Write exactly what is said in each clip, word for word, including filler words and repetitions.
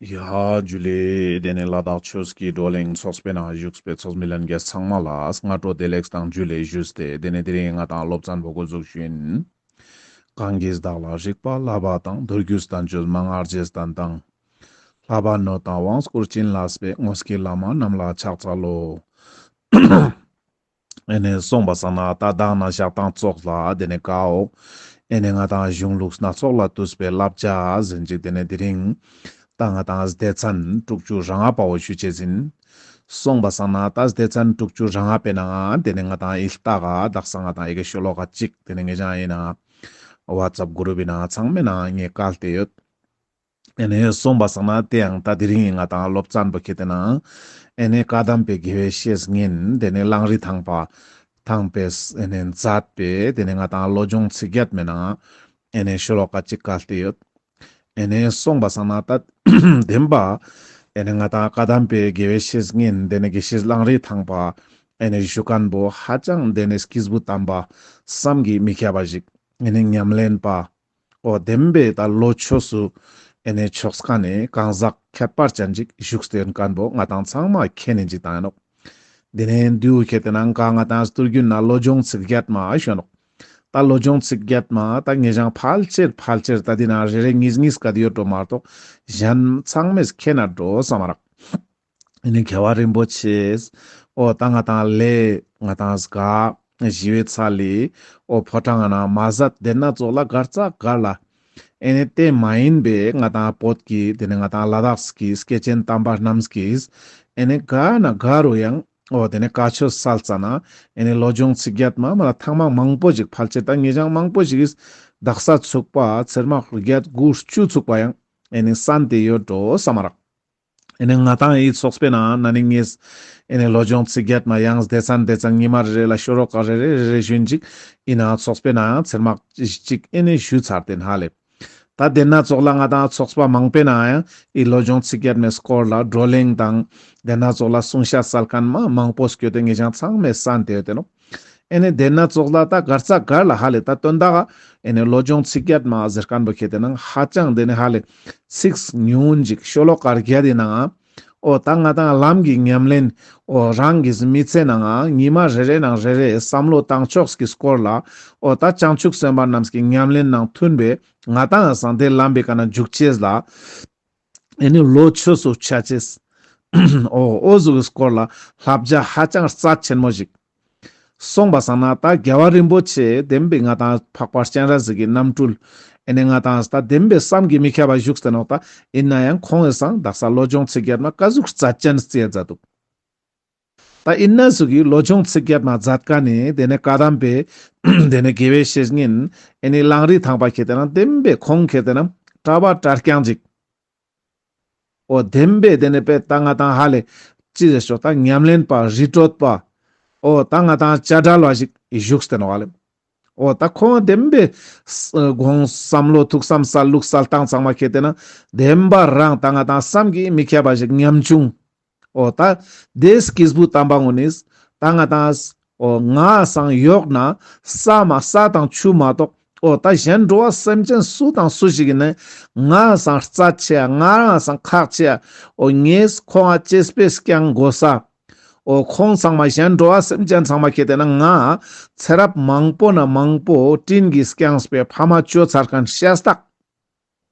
ཡ་ཇུ་ལེ། དེ་ནས་ལ་དྭགས་ཆོས་ཀྱི་བགྲོ་གླེང་ཚོགས་པའི་ནང་བཞུགས་པའི་ཚོགས་མི་ལྷན་རྒྱས་ཚང་མ་ལ་སྔ་དྲོ་བདེ་ལེགས་དང་ཇུ་ལེ་ཞུས་ཏེ། དེ་ནས་དེ་རིང་ང་ཏང་སློབ་ཚན་པོ་འགོ་འཛུགས་ཞུ་ཡིན། གང་གིས་བདག་ལ་རིག་པ་བསླབ་པ་དང་། མདོ་རྒྱུད་བསྟན་བཅོས་མན་ངག་རྗེས་བསྟན་དང་། བསླབ་པ་ནོད་དང་དབང་བསྐུར་བྱིན་བརླབས་པའི། དངོས་ཀྱི་བླ་མ་རྣམས་ལ་ཕྱག་འཚལ་ལོ། ཨེ་ནེ་སོང་པ་སང་ན་ད་མདང་ན་ཞག་དང་ཙོགས་ལ་དེ་ནས་ཀའོ། ཨེ་ནེ་ང་ཏང་གཞུང་ལུགས་སྣ་ཚོགས་ལས་བཏུས་པའི་བསླབ་བྱ་ཟེར་ཅིག་དེ་ནས་དེ་རིང་ད་ང་ཏང་སྡེ་ཚན་དྲུག་ཅུ་རེ་ལྔ་པའོ་ཞུ་ཅེས་ཡིན། སོང་པ་སང་ན་ད་སྡེ་ཚན་དྲུག་ཅུ་རེ་ལྔ་པའི་ནང་དེ་ནས་ང་ཏང་ཨི་ལྟ་ག་དག་ས་ང་ཏང་ཨི་གེ་ཤོ་ལོ་ཀ་གཅིག་དེ་ནས་ངེ་ཞང་ཨི་ན་ཝ་ཙབ་གུ་རུབ་པི་ནང་ཚང་མའི་ནང་ངེ་བཀལ་ཏེ་ཡོད། ཨེ་ནེ་སོང་པ་སང་ན་དེ་ཡང་ད་དེ་རིང་ང་ཏང་སློབ་ཚན་པོ་ཁེ་ཏེ་ན་ཨེ་ནེ་བཀའ་གདམས་པའི་དགེ་བའི་བཤེས་གཉེན་དེ་ནས་གླང་རི་ཐང་པ་ཐང་པས་ཨེ་ནེ་མཛད་པའི་དེ་ནས་ང་ཏང་བློ་སྦྱོང་ཚིག་བརྒྱད་མའི་ནང་ཨེ་ནེ་ཤོ་ལོ་ཀ་གཅིག་བཀལ་ཏེ་ཡོད། ཨེ་ནེ་སོང་པ་སང་ན་ད་བདེན་པ་ཨེ་ནེ་ང་ཏང་བཀའ་གདམས་པའི་དགེ་བའི་བཤེས་གཉེན་དེ་ནས་དགེ་བཤེས་གླང་རི་ཐང་པ་ཨེ་ནེ་ཞུ་མཁན་པོ་ཧ་ཅང་དེ་ནས་སྐྱེས་བུ་དམ་པ་བསམ་གྱིས་མི་ཁྱབ་པ་ཞིག་ཨེ་ནེ་ཉམས་ལེན་པ། འོ་བདེན་པའི་ད་ལོ་ཆོས་སུ་ཨེ་ནེ་ཕྱོགས་ཁ་ནས་གང་ཟག་ཁྱད་པར་ཅན་ཅིག་བཞུགས་ཏེ་ཡོད་མཁན་པོ་ང་ཏང་ཚང་མ་མཁྱེན་ནི་ཅིག་ཏང་ཡིན་ནོག། དེ་ནས་འདུག་ཁེ་ཏེ་ན་ག་ང་ཏང་སྟོད་རྒྱུན་ན་བློ་སྦྱོང་ཚིག་བརྒྱད་མ་ཞུ་ནོག། ད་བློ་སྦྱོང་ཚིག་བརྒྱད་མ་ད་ངེ་ཞང་ཕལ་ཆེར་ཕལ་ཆེར་ད་འདི་ན་རེ་རེ་གཉིས་གཉིས་ཀ་དེ་ཡོད་འགྲོ་མ་གཏོགས་གཞན་ཚང་མས་མཁྱེན་ན་འགྲོ་བསམ་མ་རག། ཨེ་ནེ་རྒྱལ་བ་རིན་པོ་ཆེས་འོ་ད་ང་ཏང་ལས་ང་ཏང་ག་ཞི་བའི་ཚལ་ལི་འོ་ཕོ་བྲང་ང་ན་མ་ཟད་དེ་ན་ཙོགས་ལ་གར་ཙ་གར་ལ་ཨེ་ནེ་དེ་མ་ཡིན་པའི་ང་ཏང་བོད་ཀྱི་དེ་ནས་ང་ཏང་ལ་དྭགས་ཀྱི་སྐྱེས་ཆེན་དམ་པ་རྣམས་ཀྱིས་ཨེ་ནེ་ག་ན་ག་རུ་ཡང་འོ་དེ་ནས་བཀའ་ཆོས་སལ་ཙ་ན་ཨེ་ནེ་བློ་སྦྱོང་ཚིག་བརྒྱད་མ་མ་ལ་ཐེངས་མ་མང་པོ་ཞིག་ཕལ་ཆེར་ད་ངེ་ཞང་མང་པོ་ཞིག་གིས་དག་ས་ཚུགས་པ་ཚེར་མ་བརྒྱད་དགུ་བཅུ་ཚུགས་པ་ཡང་ཨེ་ནེ་གསན་ཏེ་ཡོད་འགྲོ་བསམ་མ་རག། ཨེ་ནེ་ང་ཏང་ཨི་ཚོགས་པའི་ནང་ན་ནི་ངས་ཨེ་ནེ་བློ་སྦྱོང་ཚིག་བརྒྱད་མ་ཡང་སྡེ་ཚན་སྡེ་ཚན་ཉི་མ་རེ་རེ་ལ་ཤོ་ལོ་ཀ་རེ་རེ་རེ་རེ་ཞུན་ཅིག་ཨི་ན་ཚོགས་པའི་ནང་ཚེར་མ་ཅིག་ཨེ་ནེ་ཞུ་ཚར་ཏེ་ཧ་ལེ། ད་དེ་ན་ཙོགས་ལ་ང་ཏང་ཚོགས་པ་མང་པོའི་ནང་ཡང་ཨི་བློ་སྦྱོང་ཚིག་བརྒྱད་མའི་སྐོར་ལ་བགྲོ་གླེང་དང་དེ་ན་ཙོགས་ལ་གསུང་བཤད་སལ་མཁན་མ་མང་པོ་སྐྱོད་དེ་ངེ་ཞང་ཚང་མས་གསན་ཏེ་ཡོད་དེ་ནོག། ཨེ་ནེ་དེ་ན་ཙོགས་ལ་ད་གར་ཙ་གར་ལ་ཧ་ལེ་ད་དོན་དག་ཨེ་ནེ་བློ་སྦྱོང་ཚིག་བརྒྱད་མ་ཟེར་མཁན་པོ་ཁེ་ཏེ་ན་ཧ་ཅང་དེ་ནས་ཧ་ལེ་ཚིག་ཉུང་ཅིག་ཤོ་ལོ་ཀ་བརྒྱད་དེ་ནང་འོ་ད་ང་ཏང་ལམ་གྱི་ཉམས་ལེན་འོ་རང་གི་མི་ཚེ་ནང་ཉི་མ་རེ་རེ་ནང་རེ་རེ་བསམ་བློ་བཏང་ཕྱོགས་ཀྱི་སྐོར་ལ་འོ་ད་བྱང་ཆུབ་སེམས་དཔའ་རྣམས་ཀྱི་ཉམས་ལེན་ནང་མཐུན་པའི་ང་ཏང་སང་དེ་ལམ་པའི་ཀ་ན་འཇུག་ཅེས་ལ་ཨེ་ནེ་བློ་ཆོས་སུ་ཆ་ཅེས། འོ་འོ་ཟུག་གི་སྐོར་ལ་བསླབ་བྱ་ཧ་ཅང་རྩ་ཆེན་མོ་ཞིག། སོང་པ་སང་ན་ད་རྒྱལ་བ་རིན་པོ་ཆེ་བདེན་པའི་ང་ཏང་འཕགས་པ་སྤྱན་རས་གཟིགས་ཀྱི་རྣམ་སྤྲུལ་ཨེ་ནེ་ང་ཏང་ད་བདེན་པའི་བསམ་གྱིས་མི་ཁྱབ་པ་བཞུགས་ཏེ་ནོག། ད་ཨིན་ན་ཡང་ཁོང་ངི་སང་དག་ས་བློ་སྦྱོང་ཚིག་བརྒྱད་མ་ཀ་ཟུག་རྩ་ཅན་རྩི་ཡ་མཛད་འདུག། ད་ཨིན་ན་ཟུག་གི་བློ་སྦྱོང་ཚིག་བརྒྱད་མ་མཛད་མཁན་ནི་དེ་ནས་བཀའ་གདམས་པའི་དེ་ནས་དགེ་བའི་བཤེས་གཉེན་ཨེ་ནེ་གླང་རི་ཐང་པ་ཁེ་ཏེ་ན་བདེན་པའི་ཁོང་ཁེ་ཏེ་ན་གྲྭ་པ་གྲྭ་རྐྱང་ཅིག། འོ་བདེན་པའི་དེ་ནས་པའི་ད་ང་ཏང་ཧ་ལེ་ཅི་ཟེར་ཤོག་ད་ཉམས་ལེན་པ་རི་ཁྲོད་པ་འོ་ད་ང་ཏང་བྱ་བྲལ་བ་ཞིག་བཞུགས་ཏེ་ནོག་ཧ་ལེ། འོ་ད་ཁོང་བདེན་པའི་དགོངས་བསམ་བློ་ཐུགས་བསམ་སལ་ལུགས་སལ་སྟངས་ཚང་མ་ཁེ་ཏེ་ན་བདེན་པ་རང་ད་ང་ཏང་བསམ་གྱིས་མི་ཁྱབ་པ་ཞིག་ཉམ་ཆུང་། འོ་ད་དེ་སྐྱེས་བུ་དམ་པ་ངོ་ནིས་ད་ང་ཏང་འོ་ང་སང་ཡོག་ན་ས་མ་ས་དང་ཆུ་མ་གཏོགས་འོ་ད་གཞན་འགྲོ་བ་སེམས་ཅན་སུ་དང་སུ་ཞིག་ཡིན་ནའི་ང་སང་རྩ་ཆེ་ཡ་ང་རང་སང་ཁག་ཆེ་ཡ་འོ་ངས་ཁོང་ང་གཅེས་པའི་སྐྱང་དགོས་ས། འོ་ཁོང་ཚང་མ་གཞན་འགྲོ་བ་སེམས་ཅན་ཚང་མ་ཁེ་ཏེ་ན་ང་ཚེ་རབས་མང་པོ་ན་མང་པོ་དྲིན་གྱིས་སྐྱངས་པའི་ཕ་མ་ཅོ་ཚར་མཁན་ཤ་སྟག།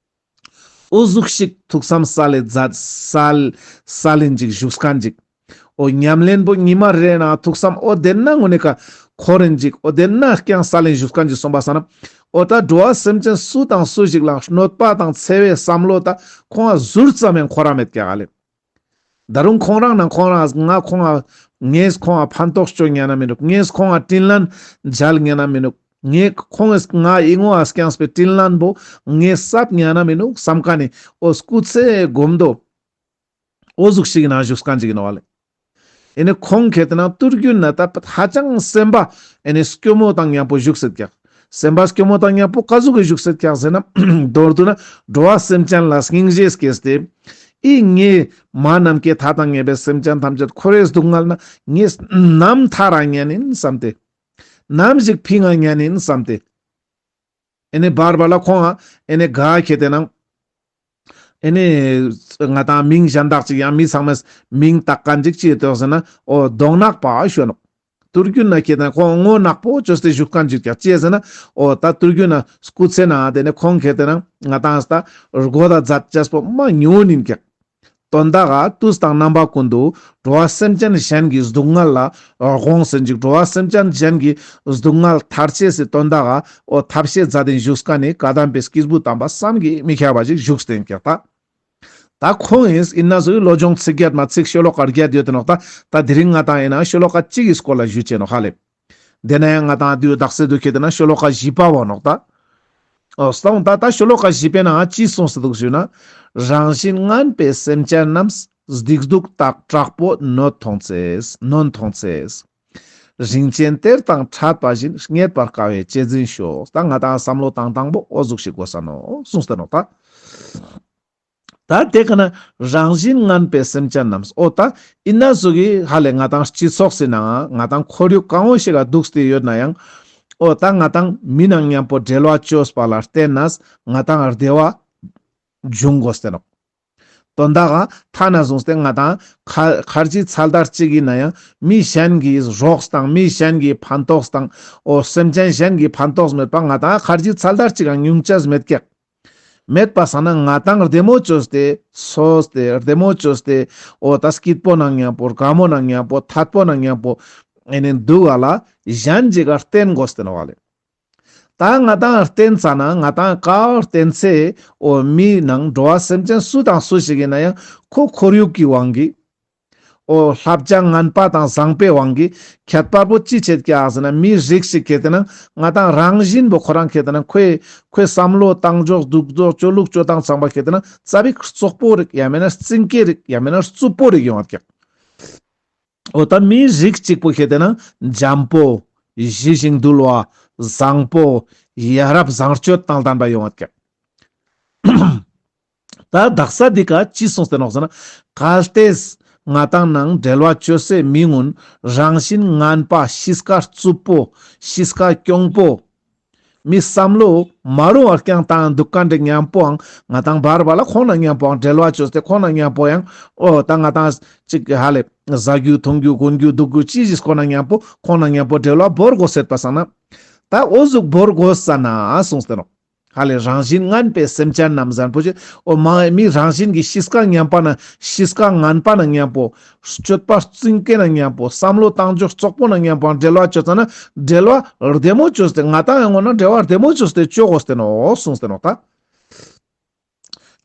འོ་ཟུག་ཤིག་ཐུགས་བསམ་སལ་ལེ་མཛད་སལ་སལ་ལིན་ཅིག་བཞུགས་མཁན་ཅིག། འོ་ཉམས་ལེན་པོ་ཉི་མ་རེ་ན་ཐུགས་བསམ་འོ་དེ་ན་ངོ་ནེ་ཀ་འཁོར་རིན་ཅིག། འོ་དེ་ན་སྐྱངས་སལ་ལིན་བཞུགས་མཁན་ཅིག་སོང་པ་སང་ན་འོ་ད་འགྲོ་བ་སེམས་ཅན་སུ་དང་སུ་ཞིག་ལ་གནོད་པ་དང་འཚེ་བའི་བསམ་བློ་ད་ཁོང་ང་ཟུར་ཙམ་ཡང་འཁོར་ར་མེད་ཀྱག་ལེ། ད་རུང་ཁོང་རང་ནང་ཁོང་རང་ང་ཁོང་ང་ངས་ཁོང་ང་ཕན་ཐོགས་ཅོ་ཉན་ན་མི་ནུག། ངས་ཁོང་ང་དྲིན་ལན་འཇལ་ཉན་ན་མི་ནུག། ངས་ཁོང་ངས་ང་ཨི་ངོ་ཨ་སྐྱངས་པའི་དྲིན་ལན་པོ་ངས་སབ་ཉན་ན་མི་ནུག་བསམ་མཁན་ནི་འོ་སྐུ་ཚེ་སྒོམ་དོ། འོ་ཟུག་ཤིག་ན་བཞུགས་མཁན་ཅིག་ཡིན་ནོག་ལེ། ཨེ་ནེ་ཁོང་ཁེ་ཏེ་ན་ཏུར་རྒྱུན་ན་ད་ཧ་ཅང་སེམས་པ་ཨེ་ནེ་སྐྱོ་མོ་དང་མཉམ་པོ་བཞུགས་སེད་ཀྱག། སེམས་པ་སྐྱོ་མོ་དང་མཉམ་པོ་ཀ་ཟུག་གི་བཞུགས་སེད་ཀྱག་ཟེར་ན་མདོར་བསྡུ་ན་འགྲོ་བ་སེམས་ཅན་ལ་སྙིང་རྗེ་སྐྱེས་ཏེ་ཨི་ངས་མ་ནམ་མཁའི་མཐའ་དང་མཉམ་པའི་སེམས་ཅན་ཐམས་ཅད་འཁོར་བའི་སྡུག་བསྔལ་ན་ངས་ནམ་ཐར་ར་ཉན་ཡིན་བསམ་སྟེ། ནམ་ཞིག་ཕིང་ང་ཉན་ཡིན་བསམ་སྟེ། ཨེ་ནེ་བར་བར་ལ་ཁོང་ང་ཨེ་ནེ་ག་ཁེ་ཏེ་ན་ ཨེ་ནི་ང་ཏང་མིང་གཞན་དག་ཅིག་ཡང་མི་ཚང་མས་མིང་བཏགས་མཁན་ཅིག་ཅི་ཡོད་དོ་ཟེར་ན། འོ་གདོང་ནག་པ་ཞུ་ནོག། དུས་རྒྱུན་ན་ཁེ་ཏེ་ན་ཁོང་ངོ་ནག་པོ་བཅོས་ཏེ་བཞུགས་མཁན་ཅིག་ཀྱག་ཅི་ཟེར་ན། འོ་ད་དུས་རྒྱུན་ན་སྐུ་ཚེ་ན་དེ་ནས་ཁོང་ཁེ་ཏེ་ན་ང་ཏང་ད་སྒོ་ད་མཛད་ཅེས་པོ་མ་ཉུང་ངུན་ཡིན་ཀྱག། དོན་དག་ག་དུས་དང་རྣམ་པ་ཀུན་ཏུ་འགྲོ་བ་སེམས་ཅན་གཞན་གྱི་སྡུག་བསྔལ་ལ་དགོངས་ཟིན་ཅིག། འགྲོ་བ་སེམས་ཅན་གཞན་གྱི་སྡུག་བསྔལ་ཐར་ཅེས་སི་དོན་དག་ག་འོ་ཐབས་ཤེས་མཛད་དེ་བཞུགས་མཁན་ནི་བཀའ་གདམས་པའི་སྐྱེས་བུ་དམ་པ་བསམ་གྱིས་མི་ཁྱབ་པ་ཅིག་བཞུགས་ཏེ་ཡིན་ཀྱག་ད། ད་ཁོང་ཡིན་ཡིན་ན་ཟུག་བློ་སྦྱོང་ཚིག་བརྒྱད་མ་ཚིག་ཤོ་ལོ་ཀ་བརྒྱད་ཡོད་དེ་ནོག་ད། ད་དེ་རིང་ང་ཏང་ཡིན་ན་ཤོ་ལོ་ཀ་གཅིག་གི་སྐོར་ལ་ཞུ་ཅེས་ནོག་ཧ་ལེ། དེ་ན་ཡང་ང་ཏང་དུས་དག་ས་དུ་ཁེ་ཏེ་ན་ཤོ་ལོ་ཀ་བཞི་པ་བོ་ནོག་ད། འོ་སོང་ད་ད་ཤོ་ལོ་ཀ་བཞི་པའི་ནང་ཅི་གསུངས་སེ་འདུག་ཞུ་ན། རང་བཞིན་ངན་པའི་སེམས་ཅན་རྣམས། སྡིག་སྡུག་དག་དྲག་པོ་གནོད་མཐོང་ཚེ། གནོད་མཐོང་ཚེ། རིན་ཆེན་གཏེར་དང་འཕྲད་པ་བཞིན། རྙེད་པར་དཀའ་བས་གཅེས་འཛིན་ཤོག། ད་ང་ཏང་བསམ་བློ་བཏང་བཏང་པོ་འོ་ཟུག་ཞིག་དགོས་ས་ནོག་གསུངས་ཏེ་ནོག་ད། ད་དེ་ཀ་ན་རང་བཞིན་ངན་པའི་སེམས་ཅན་རྣམས། འོ་ད་ཡིན་ན་ཟུག་གི་ཧ་ལེ་ང་ཏང་སྤྱི་ཚོགས་སི་ནང་ང་ཏང་ཁོར་ཡུག་གང་བོ་ཞིག་ག་འདུག་སྟེ་ཡོད་ན་ཡང་། འོ་ད་ང་ཏང་མི་ནང་མཉམ་པོ་འབྲེལ་བ་བཅོས་པ་ལ་བརྟེན་ནས་ང་ཏང་བདེ་བ་འབྱུང་དགོས་ཏེ་ནོག། དོན་དག་ག་ཐ་ན་བཟུང་སྟེ་ང་ཏང་ཁ་ཁར་ཇི་ཚལ་དར་གཅིག་ཡིན་ན་ཡང་མི་གཞན་གྱི་རོགས་དང་མི་གཞན་གྱི་ཕན་ཐོགས་དང་འོ་སེམས་ཅན་གཞན་གྱི་ཕན་ཐོགས་མེད་པ་ང་ཏང་ཁར་ཇི་ཚལ་དར་གཅིག་ག་ཉུང་ཅེས་མེད་ཀྱག། མེད་པ་སང་ན་ང་ཏང་བདེ་མོ་བཅོས་ཏེ་སོས་ཏེ་བདེ་མོ་བཅོས་ཏེ་འོ་ད་སྐྱིད་པོ་ནང་མཉམ་པོ་དགའ་མོ་ནང་མཉམ་པོ་ཐད་པོ་ནང་མཉམ་པོ་ཨེ་ནི་འདུག་ག་ལ་གཞན་ཅིག་ག་བརྟེན་དགོས་ཏེ་ནོག་ལེ། ད་ང་ཏང་བརྟེན་ཙ་ན་ང་ཏང་ག་བརྟེན་ཚེ་འོ་མི་ནང་འགྲོ་བ་སེམས་ཅན་སུ་དང་སུ་ཞིག་ཡིན་ན་ཡང་ཁོ་ཁོར་ཡུག་གི་དབང་གིས། འོ་བསླབ་བྱ་ངན་པ་དང་བཟང་པོའི་དབང་གིས་ཁྱད་པར་པོ་ཅི་ཆེད་ཀྱག་ཟེར་ན། མི་རིགས་ཤིག་ཁེ་ཏེ་ན་ང་ཏང་རང་བཞིན་པོ་ཁོ་རང་ཁེ་ཏེ་ན་ཁོའི་ཁོའི་བསམ་བློ་བཏང་ཕྱོགས་འདུག་ཕྱོགས་སྤྱོད་ལུགས་སྤྱོད་སྟངས་ཚང་མ་ཁེ་ཏེ་ན་ཙ་པིག་རྩོག་པོ་རིག་ཡང་མེད་ན་རྩིང་སྐྱེས་རིག་ཡང་མེད་ན་རྩུབ་པོ་རིག་ཡོང་བ་ཀྱག། འོ་ད་མི་རིགས་གཅིག་པོ་ཁེ་ཏེ་ན་འཇམ་པོ་ཞི་ཞིང་དུལ་བ་བཟང་པོ་ཡ་རབས་བཟང་སྤྱོད་དང་ལྡན་པ་ཡོང་བ་ཀྱག། ད་དག་ས་འདི་ཀ་ཅི་གསུངས་ཏེ་ནོག་ཟེར་ན། གལ་ཏེ་ང་ཏང་ནང་འབྲེལ་བ་བཅོས་སའི་མི་ངུན་རང་བཞིན་ངན་པ་གཤིས་ཀ་རྩུབ་པོ་གཤིས་ཀ་གྱོང་པོ་མི་བསམ་བློ་མ་རུང་བ་རྐྱང་བཏང་འདུག་མཁན་འདྲ་མཉམ་པོའང་ང་ཏང་བར་བར་ལ་ཁོང་ན་མཉམ་པོའང་འབྲེལ་བ་བཅོས་ཏེ་ཁོང་ན་མཉམ་པོ་ཡང་འོ་ད་ང་ཏང་ཅིག་ཧ་ལེ་ཟ་རྒྱུ་འཐུང་རྒྱུ་གོན་རྒྱུ་འདུག་རྒྱུ་ཅི་ཞིག་ཁོང་ན་མཉམ་པོ་ཁོང་ན་མཉམ་པོ་འབྲེལ་བ་བོར་དགོས་ཟེར་པ་སང་ན། ད་འོ་ཟུག་བོར་དགོས་ས་ན་གསུངས་ཏེ་ནོག། ཧ་ལེ་རང་བཞིན་ངན་པའི་སེམས་ཅན་རྣམས་ཟེར་པོ་ཅི། འོ་མ་མི་རང་བཞིན་གྱི་གཤིས་ཀ་ངན་པ་ན་གཤིས་ཀ་ངན་པ་ན་མཉམ་པོ། སྤྱོད་པ་རྩིང་སྐྱེས་ན་མཉམ་པོ། བསམ་བློ་བཏང་ཕྱོགས་རྩོག་པོ་ན་མཉམ་པོ་འབྲེལ་བ་བཅོས་ཙ་ན་འབྲེལ་བ་བདེ་མོ་བཅོས་ཏེ་ང་ཏང་ཡང་ངོ་ན་འབྲེལ་བ་བདེ་མོ་བཅོས་ཏེ་བཅོ་དགོས་ཏེ་ནོག་གསུངས་ཏེ་ནོག་ད།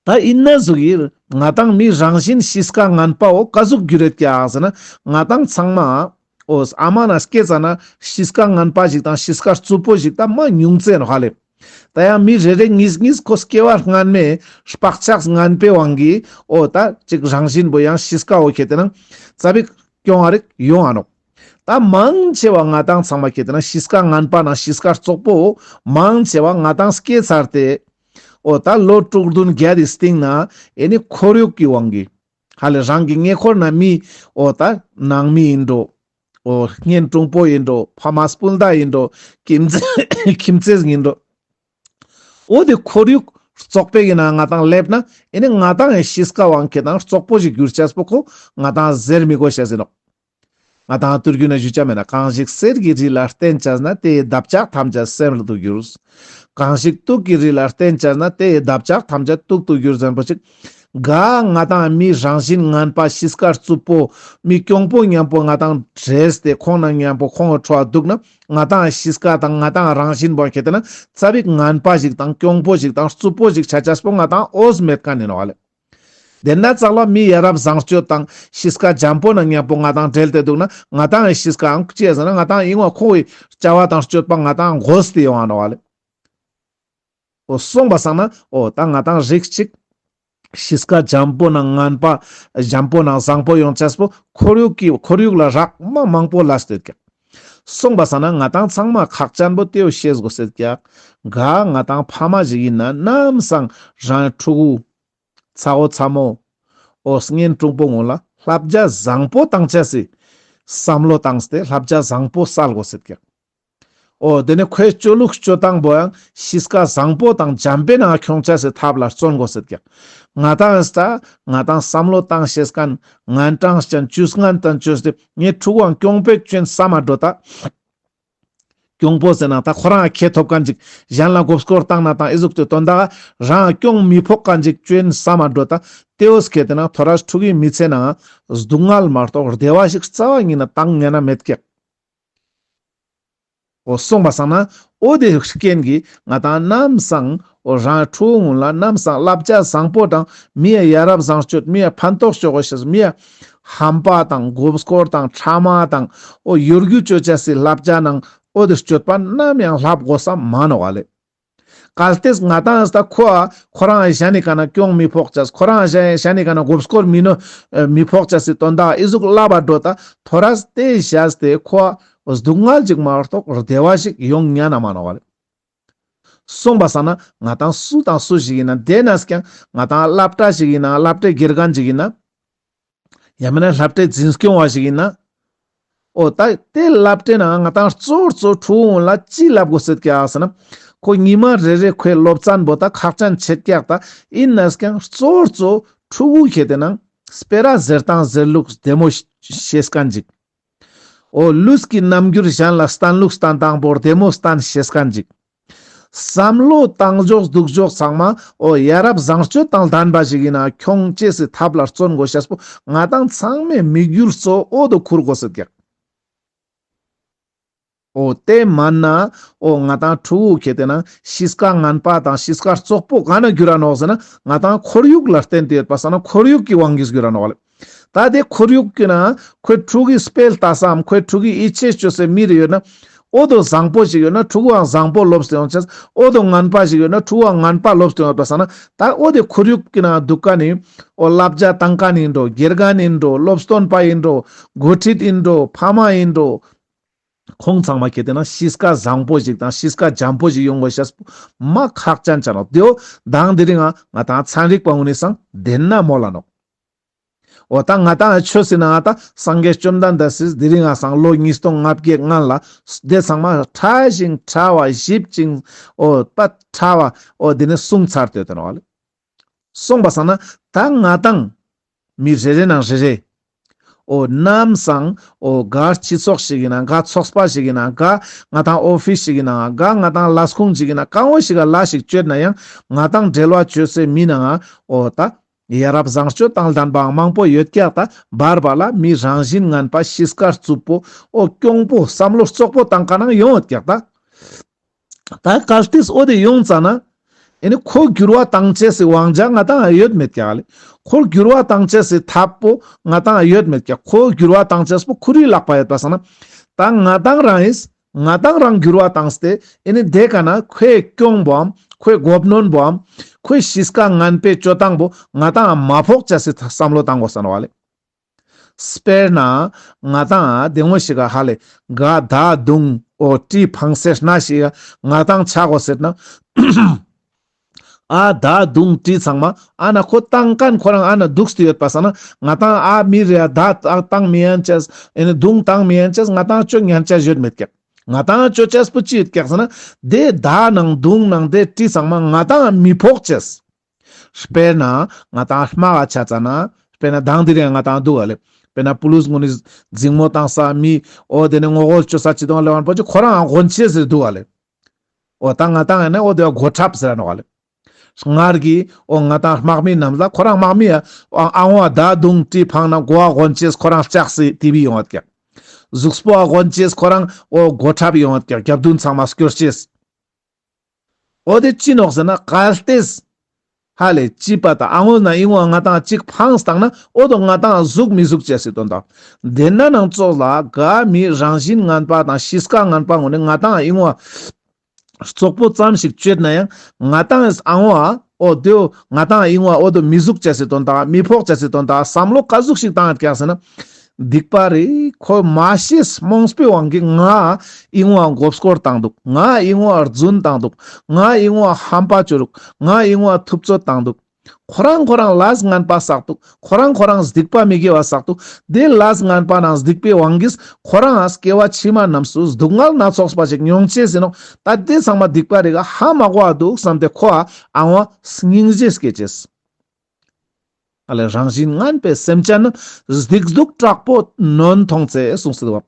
ད་ཡིན་ན་ཟུག་གི་ང་ཏང་མི་རང་བཞིན་གཤིས་ཀ་ངན་པ་འོ་ཀ་ཟུག་གྱུར་རེད་ཀྱག་ཟེར་ན། ང་ཏང་ཚང་མ་འོ་ཨ་མ་ན་སྐྱེས་ཙ་ན་གཤིས་ཀ་ངན་པ་ཞིག་དང་གཤིས་ཀ་རྩུབ་པོ་ཞིག་ད་མ་ཉུང་ཙེ་ནོག་ཧ་ལེ། ད་ཡང་མི་རེ་རེ་གཉིས་གཉིས་ཁོ་སྐྱེ་བ་སྔན་མའི་བག་ཆགས་ངན་པའི་དབང་གིས་འོ་ད་ཅིག་རང་བཞིན་པོ་ཡང་གཤིས་ཀ་འོ་ཁེ་ཏེ་ན་ཙ་པིག་གྱོང་བ་རིག་ཡོང་ང་ནོག། ད་མང་ཆེ་བ་ང་ཏང་ཚང་མ་ཁེ་ཏེ་ན་གཤིས་ཀ་ངན་པ་ན་གཤིས་ཀ་རྩོག་པོ་མང་ཆེ་བ་ང་ཏང་སྐྱེས་ཚར་ཏེ། འོ་ད་ལོ་དྲུག་བདུན་བརྒྱད་དི་སྟེང་ན་ཨེ་ནི་ཁོར་ཡུག་གི་དབང་གིས། ཧ་ལེ་རང་གི་ཉེ་འཁོར་ན་མི་འོ་ད་ནང་མི་ཡིན་འགྲོ། འོ་གཉེན་དྲུང་པོ་ཡིན་འགྲོ། ཕ་མ་སྤུན་ཟླ་ཡིན་འགྲོ། ཁྱིམ་མཚེས་ཁྱིམ་མཚེས་ཡིན་འགྲོ། འོ་དེ་ཁོར་ཡུག་རྩོག་པོའི་ནང་ང་ཏང་སླེབས་ན་ཨེ་ནི་ང་ཏང་ཡང་གཤིས་ཀ་དབང་ཁེ་ཏེ་ན་རྩོག་པོ་ཞིག་གྱུར་ཅེས་པོ་ཁོ་ང་ཏང་ཟེར་མི་དགོས་ཤེས་ཡིན་ནོག། ང་ཏང་དུས་རྒྱུན་ན་ཞུ་ཆ་མེད་ན། གང་ཞིག་གསེར་གྱི་རི་ལ་བརྟེན་བྱས་ན། དེ་ཡི་འདབ་ཆགས་ཐམས་ཅད་གསེར་དུ་འགྱུར། གང་ཞིག་དུག་གི་རི་ལ་བརྟེན་བྱས་ན། དེ་ཡི་འདབ་ཆགས་ཐམས་ཅད་དུག་ཏུ་འགྱུར་ཟེར་པོ་ཅིག། ག་ང་ཏང་མི་རང་བཞིན་ངན་པ་གཤིས་ཀ་རྩུབ་པོ་མི་གྱོང་པོ་མཉམ་པོ་ང་ཏང་འདྲེས་ཏེ་ཁོང་ན་མཉམ་པོ་ཁོང་གི་ཁྲོད་འདུག་ན་ང་ཏང་གཤིས་ཀ་དང་ང་ཏང་རང་བཞིན་པོ་ཁེ་ཏེ་ན་ཙ་པིག་ངན་པ་ཞིག་དང་གྱོང་པོ་ཞིག་དང་རྩུབ་པོ་ཞིག་ཆ་ཆས་པོ་ང་ཏང་འོས་མེད་མཁན་ཡིན་ནོག་ལེ། དེ་ན་ཙག་ལ་མི་ཡ་རབས་བཟང་སྤྱོད་དང་གཤིས་ཀ་འཇམ་པོ་ན་མཉམ་པོ་ང་ཏང་འབྲེལ་ཏེ་འདུག་ན་ང་ཏང་གི་གཤིས་ཀའང་ཅི་ཟེར་ན་ང་ཏང་ཡིན་བ་ཁོ་བོའི་བྱ་བ་དང་སྤྱོད་པ་ང་ཏང་དགོས་ཏེ་ཡོང་བ་ནོག་ལེ། འོ་སོང་པ་སང་ན་འོ་ད་ང་ཏང་རིགས་གཅིག་གཤིས་ཀ་འཇམ་པོ་ན་ངན་པ་འཇམ་པོ་ན་བཟང་པོ་ཡོང་ཅེས་པོ་ཁོར་ཡུག་གི་ཁོར་ཡུག་ལ་རག་མ་མང་པོ་ལ་སྟེ་ཀྱག། སོང་པ་སང་ན་ང་ཏང་ཚང་མ་ཁག་ཅན་པོ་དེའོ་ཤེས་དགོས་ཟེར་ཀྱག། ག་ང་ཏང་ཕ་མ་ཞིག་ཡིན་ན་ནམ་སང་རང་ཕྲུ་གུ་ཚ་བོ་ཚ་མོ། འོ་གཉེན་དྲུང་པོ་ངོ་ལ་བསླབ་བྱ་བཟང་པོ་བཏང་ཅེས་སི་བསམ་བློ་བཏང་སྟེ་བསླབ་བྱ་བཟང་པོ་སལ་དགོས་ཟེར་ཀྱག། འོ་དེ་ནས་ཁོའི་སྤྱོད་ལུགས་སྤྱོད་སྟངས་པོ་ཡང་གཤིས་ཀ་བཟང་པོ་དང་འཇམ་པའི་ནང་ཁྱོང་ཆ་སི་ཐབས་ལ་བརྩོན་དགོས་ཟེར་ཀྱག། ང་ཏང་ཨིན་ས་ང་ཏང་བསམ་བློ་བཏང་ཤེས་མཁན་ངན་གྲངས་ཅན་ཇུས་ངན་དང་ཇུས་ཏེ་ངའི་ཕྲུ་གུའང་གྱོང་པོ་ཅན་བསམ་མ་འགྲོ་ད། གྱོང་པོ་ཟེར་ན་ད་ཁོ་རང་ཁེ་ཐོབ་མཁན་ཅིག་གཞན་ལ་མགོ་སྐོར་བཏང་ན་དང་ཨི་ཟུག་ཏུ་དོན་དག་རང་གྱོང་མི་ཕོག་མཁན་ཅིག་ཅན་བསམ་མ་འགྲོ་ད། དེ་འོ་སྐད་དེ་ན་ཐོ་རས་ཕྲུ་གུའི་མི་ཚེ་ནང་སྡུག་བསྔལ་མ་གཏོགས་བདེ་བ་ཞིག་རྩ་བ་ཉིད་ནས་བཏང་ཉན་ན་མེད་ཀྱག། འོ་སོང་པ་སང་ན་འོ་དེ་རྐྱེན་གྱིས་ང་ཏང་ནམ་སང་འོ་རང་ཕྲུ་གུ་ལ་ནམ་སང་བསླབ་བྱ་བཟང་པོ་དང་མི་ཡ་ཡ་རབས་བཟང་སྤྱོད་མི་ཡ་ཕན་ཐོགས་ཤོག་གོ་ཤེས་མི་ཡ་ཧམ་པ་དང་མགོ་སྐོར་དང་ཕྲ་མ་དང་འོ་གཡོ་སྒྱུ་ཅོ་ཅེས་སི་བསླབ་བྱ་ནང་འོ་དེ་སྤྱོད་པ་ནམ་ཡང་བསླབ་དགོས་ས་མ་ནོག་ལེ། གལ་ཏེ་ང་ཏང་ད་ཁོ་ཁོ་རང་གཞན་ནི་ཀ་ན་གྱོང་མི་ཕོག་ཅེས་ཁོ་རང་གཞན་གཞན་ནི་ཀ་ན་མགོ་སྐོར་མི་ནོ་མི་ཕོག་ཅེས་སི་དོན་དག་ཨི་ཟུག་བསླབ་པ་འགྲོ་ད་ཐོ་རས་དེ་བཞག་སྟེ་ཁོ་སྡུག་བསྔལ་ཅིག་མ་གཏོགས་བདེ་བ་ཞིག་ཡོང་ཉན་ན་མ་ནོག་ལེ། སོང་པ་སང་ན་ང་ཏང་སུ་དང་སུ་ཞིག་ཡིན་ན་དེ་ན་ཀྱང་ང་ཏང་སློབ་གྲྭ་ཞིག་ཡིན་ན་སློབ་གྲྭའི་དགེ་རྒན་ཅིག་ཡིན་ན་ཡང་མིན་ན་སློབ་གྲྭའི་འཛིན་སྐྱོང་བ་ཞིག་ཡིན་ན། འོ་ད་དེ་སློབ་གྲྭའི་ནང་ང་ཏང་གཙོ་བོ་གཙོ་ཕྲུ་གུ་ལ་ཅི་བསླབ་དགོས་ཟེར་ཀྱག་ཟེར་ན། ཁོ་ཉི་མ་རེ་རེ་ཁོའི་སློབ་ཚན་པོ་ད་ཁག་ཅན་ཆེད་ཀྱག་ད་ཡིན་ན་ཀྱང་གཙོ་བོ་གཙོ་ཕྲུ་གུ་ཁྱེད་དེ་ནང་སྤེ་ར་ཟེར་སྟངས་ཟེར་ལུགས་བདེ་མོ་ཤེས་མཁན་ཅིག་འོ་ལུས་ཀྱི་རྣམ་འགྱུར་གཞན་ལ་སྟན་ལུགས་སྟན་སྟངས་པོ་བདེ་མོ་སྟན་ཤེས་མཁན་ཅིག་བསམ་བློ་བཏང་ཕྱོགས་འདུག་ཕྱོགས་ཚང་མ་འོ་ཡ་རབས་བཟང་སྤྱོད་དང་ལྡན་པ་ཞིག་ཡིན་ན་ཁྱོང་ཅེས་སི་ཐབས་ལ་བརྩོན་དགོས་ཤེས་པོ་ང་ཏང་ཚང་མས་དམིགས་ཡུལ་གཙོ་བོ་འོ་དོ་ཁུར་དགོས་ཟེར་ཀྱག་འོ་དེ་མན་ན་འོ་ང་ཏང་ཕྲུ་གུ་ཁྱེད་དེ་ན་གཤིས་ཀ་ངན་པ་དང་གཤིས་ཀ་བཙོག་པོ་ག་ན་འགྱུར་ར་ནོག་ཟེར་ན་ང་ཏང་ཁོར་ཡུག་ལ་བརྟེན་ཏེ་ཡོད་པ་སང་ན་ཁོར་ཡུག་གི་དབང་གིས་འགྱུར་ར་ནོག་ལེ། ད་དེ་ཁོར་ཡུག་གི་ནང་ཁོའི་ཕྲུ་གུའི་དཔེ་ལྟ་སའམ་ཁོའི་ཕྲུ་གུའི་ཡིད་ཆེས་བཅོས་སའི་མི་རེ་ཡོད་ན། འོ་དོ་བཟང་པོ་ཞིག་ཡོད་ན་ཕྲུ་གུའང་བཟང་པོ་ལོབས་ཏེ་ཡོང་ཅེས། འོ་དོ་ངན་པ་ཞིག་ཡོད་ན་ཕྲུ་གུའང་ངན་པ་ལོབས་ཏེ་ཡོང་བ་སང་ན། ད་འོ་དེ་ཁོར་ཡུག་གི་ནང་འདུག་མཁན་ནི་འོ་བསླབ་བྱ་བཏང་མཁན་ཡིན་འགྲོ། དགེ་རྒན་ཡིན་འགྲོ། སློབ་སྟོན་པ་ཡིན་འགྲོ། འགོ་ཁྲིད་ཡིན་འགྲོ། ཕ་མ་ཡིན་འགྲོ། ཁོང་ཚང་མ་ཁྱེད་དེ་ན་གཤིས་ཀ་བཟང་པོ་ཞིག་དང་གཤིས་ཀ་འཇམ་པོ་ཞིག་ཡོང་དགོས་ཤེས་མ་ཁག་ཅན་ཆ་ནོག་དེའོ་དང་དེ་རིང་ང་ང་ཏང་ཚན་རིག་པ་འུ་ནི་སང་དེན་ན་མོལ་ལ་ནོག་འོ་ད་ང་ཏང་ཆོས་སི་ནང་ད་སངས་རྒྱས་བཅོམ་ལྡན་འདས་སི་དེ་རིང་ང་སང་ལོ་ཉིས་སྟོང་ལྔ་བརྒྱའི་སྔན་ལ་དེ་ཚང་མ་ཕྲ་ཞིང་ཕྲ་བ་ཞིབ་ཅིང་འོ་པ་ཕྲ་བ་འོ་དེ་ནས་གསུངས་ཚར་ཏེ་ཡོད་ནོག་ལེ། སོང་པ་སང་ན་ད་ང་ཏང་མི་རེ་རེ་ནང་རེ་རེ་འོ་ནམ་སང་འོ་ག་སྤྱི་ཚོགས་ཤིག་ཡིན་ན་ག་ཚོགས་པ་ཞིག་ཡིན་ན་ག་ང་ཏང་ཨོ་ཕིས་ཞིག་ཡིན་ན་ག་ང་ཏང་ལས་ཁུངས་ཞིག་ཡིན་ན་གང་བོ་ཞིག་ག་ལས་ཤིག་བཅོས་ན་ཡང་ང་ཏང་འབྲེལ་བ་བཅོས་སའི་མི་ནང་འོ་ད་ཡ་རབས་བཟང་སྤྱོད་དང་ལྡན་པའང་མང་པོ་ཡོད་ཀྱག་ད་བར་བར་ལ་མི་རང་བཞིན་ངན་པ་གཤིས་ཀ་རྩུབ་པོ་འོ་གྱོང་པོ་བསམ་བློ་བཙོག་པོ་བཏང་མཁན་ནང་ཡོང་ཡོད་ཀྱག་ད། ད་གལ་ཏེ་འོ་དེ་ཡོང་ཙ་ན། ཨེ་ནི་ཁོ་འགྱུར་བ་བཏང་ཅེས་སི་དབང་ཆ་ང་ཏང་ཡོད་མེད་ཀྱག་ལེ། ཁོ་འགྱུར་བ་བཏང་ཅེས་སི་ཐབས་པོ་ང་ཏང་ཡོད་མེད་ཀྱག་ཁོ་འགྱུར་བ་བཏང་ཅེས་པོ་ཁོ་རའི་ལག་པ་ཡོད་པ་སང་ན། ད་ང་ཏང་རང་ཨིས་ང་ཏང་རང་འགྱུར་བ་བཏང་སྟེ་ཨེ་ནི་དེ་ཀ་ན་ཁོའི་གྱོང་པོའམ་ཁོའི་གོབ་གནོན་པོའམ་ཁོའི་གཤིས་ཀ་ངན་པའི་སྤྱོད་སྟངས་པོ་ང་ཏང་མ་ཕོག་ཅེས་སི་བསམ་བློ་བཏང་དགོས་ས་ནོག་ལེ། དཔེར་ན་ང་ཏང་དེ་ངོ་ཞིག་ག་ཧ་ལེ་ག་མདའ་མདུང་འོ་གྲི་འཕང་སའི་ནང་ཞིག་ག་ང་ཏང་ཆ་དགོས་ཟེར་ན། ཨ་མདའ་མདུང་གྲི་ཚང་མ་ཨ་ན་ཁོ་བཏང་མཁན་ཁོ་རང་ཨ་ན་འདུག་སྟེ་ཡོད་པ་སང་ན་ང་ཏང་ཨ་མི་རེ་ཡ་མདའ་བཏང་མི་ཡན་ཅེས་ཨེ་ནི་མདུང་བཏང་མི་ཡན་ཅེས་ང་ཏང་ཅོ་ཉན་ཅེས་ཡོད་མེད་ཀྱག་ང་ཏང་ཅོ་ཅེས་པོ་ཅི་ཡོད་ཀྱག་ཟེར་ན་དེ་མདའ་ནང་མདུང་ནང་དེ་གྲི་ཚང་མ་ང་ཏང་མི་ཕོག་ཅེས། དཔེར་ན་ང་ཏང་དམག་ག་ཆ་ཙ་ན་དཔེར་ན་དང་དེ་རིང་ང་ཏང་འདུག་ག་ལེ། དཔེར་ན་པུ་ལིས་ངོ་ནི་འཛིང་མོ་བཏང་ས་མི་འོ་དེ་ནི་ངོ་རྒོལ་ཅོ་ས་ཅི་དང་ལེ་བན་པོ་ཅི་ཁོ་རང་དགོན་ཆེ་ཟེར་འདུག་ག་ལེ། འོ་ད་ང་ཏང་ཡིན་ན་འོ་དེ་བ་གོ་ཁྲབ་ཟེར་ནོག་ག་ལེ། སྔར་གྱི་འོ་ང་ཏང་དམག་མི་རྣམས་ལ་ཁོ་རང་དམག་མི་ཡ་ཨ་འོ་མདའ་མདུང་གྲི་འཕང་ན་མགོ་བ་དགོན་ཆེས་ཁོ་རང་ལྕགས་སི་ཏི་བི་ཡོང་བ་ཀྱག་གཟུགས་པོ་བ་དགོན་ཆེས་ཁོ་རང་འོ་གོ་ཁྲབ་ཡོང་བ་ཀྱག་རྒྱབ་མདུན་ཚང་མ་སྐྱོར་ཆེས། འོ་དེ་ཅི་ནོག་ཟེར་ན་གལ་ཏེ་ཧ་ལེ་ཅི་པ་ད་ཨ་ངོས་ན་ཨིན་བ་ང་ཏང་ཅིག་འཕངས་བཏང་ན་འོ་དོ་ང་ཏང་ཟུག་མི་ཟུག་ཅེས་སི་དོན་དག་དེ་ན་ནང་ཙོགས་ལ་ག་མི་རང་བཞིན་ངན་པ་དང་གཤིས་ཀ་ངན་པ་ངོ་ནས་ང་ཏང་ཨིན་བ་བཙོག་པོ་ཙམ་ཞིག་བཅོས་ན་ཡང་ང་ཏང་ཨིན་ཨ་ངོ་ཨ་འོ་དེའོ་ང་ཏང་ཨིན་བ་འོ་དོ་མི་ཟུག་ཅེས་སི་དོན་དག་མི་ཕོག་ཅེས་སི་དོན་དག་བསམ་བློ་ག་ཟུག་ཞིག་བཏང་ཡོད་ཀྱག་ཟེར་ན། སྡིག་པ་རེད། ཁོ་མ་ཤེས་རྨོངས་པའི་དབང་གིས་ང་ཨིན་བ་མགོ་སྐོར་བཏང་འདུག་ང་ཨིན་བ་རྫུན་བཏང་འདུག་ང་ཨིན་བ་ཧམ་པ་བཅོ་རུག་ང་ཨིན་བ་ཐུབ་ཚོད་བཏང་འདུག་ཁོ་རང་ཁོ་རང་ལས་ངན་པ་བསགས་འདུག། ཁོ་རང་ཁོ་རང་སྡིག་པ་མི་དགེ་བ་བསགས་འདུག། དེ་ལས་ངན་པ་ནང་སྡིག་པའི་དབང་གིས་ཁོ་རང་སྐྱེ་བ་ཕྱི་མ་རྣམས་སུ་སྡུག་བསྔལ་སྣ་ཚོགས་པ་ཞིག་མྱོང་ཅེས་ཡིན་ནོག། ད་དེ་ཚང་མ་སྡིག་པ་རིགས་ཧ་མ་གོ་བ་འདུག་བསམ་སྟེ་ཁོ་ཨ་ཨང་བ་སྙིང་རྗེ་སྐྱེ་ཅེས། ཨ་ལས་རང་བཞིན་ངན་པའི་སེམས་ཅན་ནི། སྡིག་སྡུག་དྲག་པོ་ནོན་མཐོང་ཚེ་གསུངས་སུ་འདུག།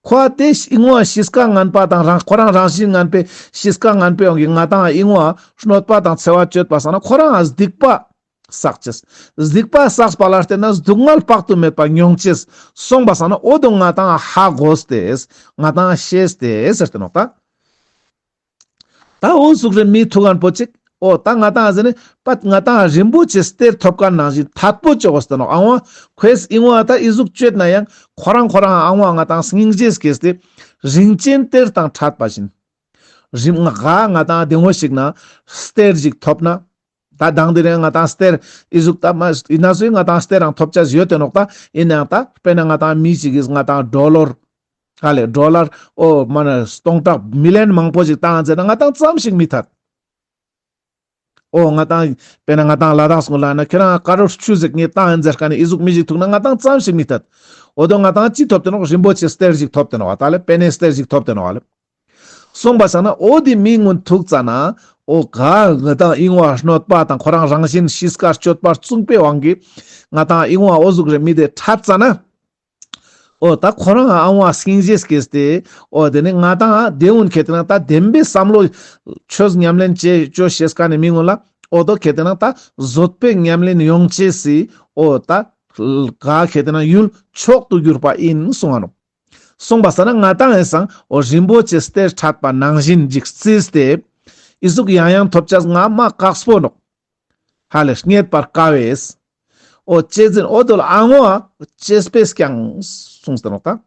ཁོ་དེ་ཨིན་བ་གཤིས་ཀ་ངན་པ་དང་རང་ཁོ་རང་རང་བཞིན་ངན་པའི་གཤིས་ཀ་ངན་པའི་དབང་གིས་ང་ཏང་ཨིན་བ་གནོད་པ་དང་འཚེ་བ་སྤྱོད་པ་སང་ན་ཁོ་རང་སྡིག་པ་བསགས་ཅེས། སྡིག་པ་བསགས་པ་ལ་བརྟེན་ན་སྡུག་བསྔལ་དཔག་ཏུ་མེད་པ་མྱོང་ཅེས་སོང་པ་སང་ན་འོ་དོ་ང་ཏང་ཧ་གོ་སྟེ་ང་ཏང་ཤེས་ཏེ་ཟེར་ཏེ་ནོག་ད། ད་འོ་ཟུག་རེ་མི་ཐུག་མཁན་པོ་ཅིག། འོ་ད་ང་ཏང་ཟེར་ནི་པད་ང་ཏང་རིན་པོ་ཆེ་གཏེར་ཐོབ་མཁན་ནང་བཞིན་ཐད་པོ་ཅོག་གོ་སྟེ་ནོག། ཨང་བ་ཁོས་ཨིན་བ་ད་ཨི་ཟུག་སྤྱོད་ན་ཡང་ཁོ་རང་ཁོ་རང་ཨང་བ་ང་ཏང་སྙིང་རྗེ་སྐྱེས་ཏེ་རིན་ཆེན་གཏེར་དང་འཕྲད་པ་བཞིན། རིམ་ང་ག་ང་ཏང་བདེ་མོ་ཞིག་ན་གཏེར་ཞིག་ཐོབ་ན། ད་དང་དེ་རིང་ང་ཏང་གཏེར་ཨི་ཟུག་ད་མ་ཨི་ན་སུའི་ང་ཏང་གཏེར་རང་ཐོབ་ཆ་ཡོད་དེ་ནོག། ད་ཨིན་ནའང་ད་དཔེར་ན་ང་ཏང་མི་ཞིག་གིས་ང་ཏང་ཌོ་ལར། ག་ལེ་ཌོ་ལར་འོ་མ་ན་སྟོང་ཕྲག་མི་ལེན་མང་པོ་ཞིག་བཏང་ཟེར་ན་ང་ཏང་ཙམ་ཞིག་མི་ཐད། འོ་ང་ཏང་དཔེར་ན་ང་ཏང་ལ་དྭགས་སྔོན་ལ་ན་ཁྱེད་རང་ཀ་རོར་བཅུ་ཟིག་ངས་བཏང་ཡིན་ཟེར་ཁ་ནས་ཨི་ཟུག་མི་ཞིག་ཐུག་ན་ང་ཏང་ཙམ་ཞིག་མི་ཐད། འོ་དོ་ང་ཏང་ཅི་ཐོབ་དེ་ནོག། རིན་པོ་ཆེ་གཏེར་ཞིག་ཐོབ་དེ་ནོག་ད་ལེ་པེ་ནེ་གཏེར་ཞིག་ཐོབ་དེ་ནོག་ལེ། སོང་པ་སང་ན་འོ་དེ་མི་ངུན་ཐུག་ཙ་ན་འོ་ག་ང་ཏང་ཨིན་བ་གནོད་པ་དང་ཁོ་རང་རང་བཞིན་གཤིས་ཀ་སྤྱོད་པ་རྩུབ་པའི་དབང་གིས་ང་ཏང་ཨིན་བ་འོ་ཟུག་རེ་མི་དེ་འཕྲད་ཙ་ན། འོ་ད་ཁོ་རང་ཨང་བ་སྙིང་རྗེ་སྐྱེས་ཏེ། འོ་དེ་ནི་ང་ཏང་དེ་འུན་ཁེ་ཏེ་ན་ད་བདེན་པའི་བསམ་བློ་ཆོས་ཉམས་ལེན་བྱེད་ཅོ་ཤེས་ཀ་ནི་མི་ངུན་ལ་འོ་དོ་ཁེ་ཏེ་ན་ད་བཟོད་པའི་ཉམས་ལེན་ཡོང་ཅེས་སི་འོ་ད་ག་ཁེ་ཏེ་ན་ཡུལ་མཆོག་ཏུ་གྱུར་པ་ཨིན་གསུང་ང་ནོག། གསུངས་པ་སང་ན་ང་ཏང་ཨེ་སང་འོ་རིན་པོ་ཆེ་གཏེར་འཕྲད་པ་ནང་བཞིན་ཅིག་རྩིས་ཏེ་ཨི་ཟུག་ཡང་ཡང་ཐོབ་ཅེས་ང་མ་དཀགས་པོ་ནོག། ཧ་ལས་རྙེད་པར་དཀའ་བས། འོ་ཅེས་ཟིན་འོ་དོ་ལ་ཨང་བ་གཅེས་པས་ཀྱང་གསུངས་ཏེ་ནོག་ད།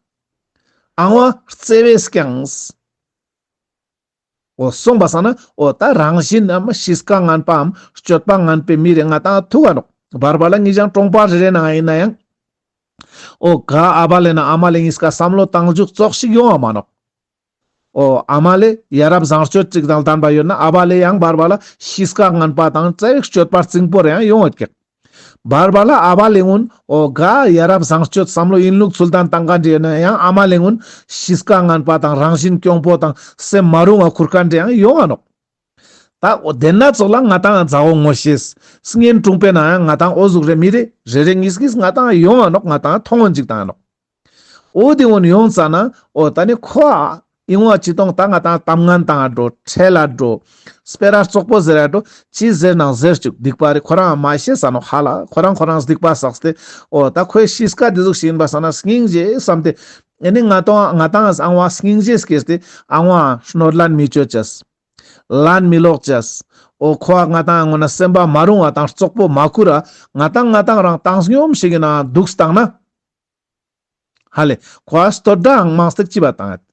ཨང་བ་བརྩེ་བས་ཀྱང་། འོ་གསུངས་པ་སང་ན་འོ་ད་རང་བཞིན་ནམ་གཤིས་ཀ་ངན་པའམ་སྤྱོད་པ་ངན་པའི་མི་རེ་ང་ཏང་ཐུག་ག་ནོག། བར་བར་ལ་ངེད་ཅག་གྲོང་པ་རེ་རེ་ནང་ཨིན་ན་ཡང་། འོ་ག་ཨ་བ་ལེ་ན་ཨ་མ་ལེ་གཉིས་ཀ་བསམ་བློ་བཏང་འཇུག་ཙོགས་ཤིག་ཡོང་བ་མ་ནོག། འོ་ཨ་མ་ལེ་ཡ་རབས་བཟང་སྤྱོད་ཅིག་དང་ལྡན་པ་ཡོད་ན་ཨ་བ་ལེ་ཡང་བར་བར་ལ་གཤིས་ཀ་ངན་པ་དང་རྩ་བའི་སྤྱོད་པ་རྩིང་པོ་རེ་ཡང་ཡོང་ཡོད་ཀྱག། བར་བར་ལ་ཨ་བ་ལེ་གུན་འོ་ག་ཡ་རབས་བཟང་སྤྱོད་བསམ་བློ་ཡིན་ལུགས་ཚུལ་ལྡན་བཏང་མཁན་རེ་ཡོད་ན་ཡང་ཨ་མ་ལེ་གུན་གཤིས་ཀ་ངན་པ་དང་རང་བཞིན་གྱོང་པོ་དང་སེམས་མ་རུང་བ་ཁུར་མཁན་རེ་ཡང་ཡོང་ང་ནོག། ད་འོ་དེ་ན་ཙོགས་ལ་ང་ཏང་མཛའ་བོ་ངོ་ཤེས་གཉེན་དྲུང་པའི་ནང་ཡང་ང་ཏང་འོ་ཟུག་རེ་མི་རེ་རེ་རེ་གཉིས་གཉིས་ང་ཏང་ཡོང་ང་ནོག། ང་ཏང་མཐོང་ངོ་ཅིག་བཏང་ཡ་ནོག། འོ་དེ་འོན་ཡོང་ཙ་ན་འོ་ད་ནི་ཁོ་ཨ་ཨིན་བ་ཅི་གཏོང་ད་ང་ཏང་གཏམ་ངན་བཏང་ཡ་འགྲོ་ཁྲེལ་ལ་འགྲོ་སྤེ་ར་རྩོག་པོ་ཟེར་ཡ་འགྲོ་ཅི་ཟེར་ནང་ཟེར་བཅུག་སྡིག་པ་རེ་ཁོ་རང་མ་ཤེས་ས་ནོག་ཧ་ལ་ཁོ་རང་ཁོ་རང་སྡིག་པ་བསགས་ཏེ་འོ་ད་ཁོའི་གཤིས་ཀ་དེ་ཟུག་ཞིག་ཡིན་པ་སང་ན་སྙིང་རྗེ་བསམ་སྟེ་ཨེ་ནི་ང་ཏང་ང་ཏང་ཨང་བ་སྙིང་རྗེ་སྐྱེས་ཏེ་ཨང་བ་གནོད་ལན་མི་བཅོ་ཅེས། ལན་མི་ལོག་ཅེས། འོ་ཁོ་ང་ཏང་ངོ་ན་སེམས་པ་མ་རུང་བ་དང་རྩོག་པོ་མ་ཁུར་ར་ང་ཏང་ང་ཏང་རང་བཏང་སྙོམས་ཤིག་ཡིན་ན་འདུག་བཏང་ན། ཧ་ལེ། ཁོ་ཨ་སྟོད་སྒྲའང་མང་སྟེགས་ཅི་བ་བཏང་ཡོད།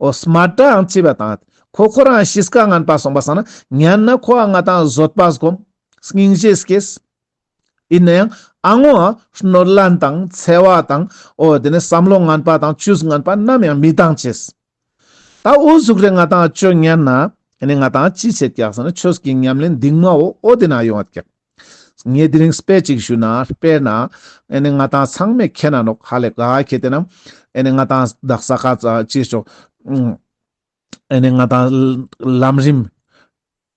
འོ་སྨད་སྒྲའང་ཅི་བ་བཏང་ཡོད། ཁོ་ཁོ་རང་གཤིས་ཀ་ངན་པ་སོང་པ་སང་ན་ཉན་ན་ཁོ་ཨ་ང་ཏང་བཟོད་པ་སྒོམ། སྙིང་རྗེ་སྐྱེས། ཡིན་ན་ཡང་ཨ་ངོ་ཨ་གནོད་ལན་དང་འཚེ་བ་དང་འོ་དེ་ནས་བསམ་བློ་ངན་པ་དང་ཆོས་ངན་པ་ནམ་ཡང་མི་བཏང་ཅེས། ད་འོ་ཟུག་རེ་ང་ཏང་ཆོས་ཉན་ན་ཨེ་ནི་ང་ཏང་ཅི་བྱེད་ཀྱག་ཟེར་ན་ཆོས་ཀྱི་ཉམས་ལེན་གཏིང་མ་འོ་འོ་དེ་ན་ཡོང་བ་ཀྱག། ངས་དེ་རིང་དཔེ་ཅིག་ཞུ་ན་དཔེར་ན་ཨེ་ནི་ང་ཏང་ཚང་མས་མཁྱེན་ན་ནོག་ཧ་ལེ་ག་ཁེ་ཏེ་ན་ཨེ་ནི་ང་ཏང་དག་ས་ཁ་ཙ་ཅི་ཞོག་ཨེ་ནི་ང་ཏང་ལམ་རིམ་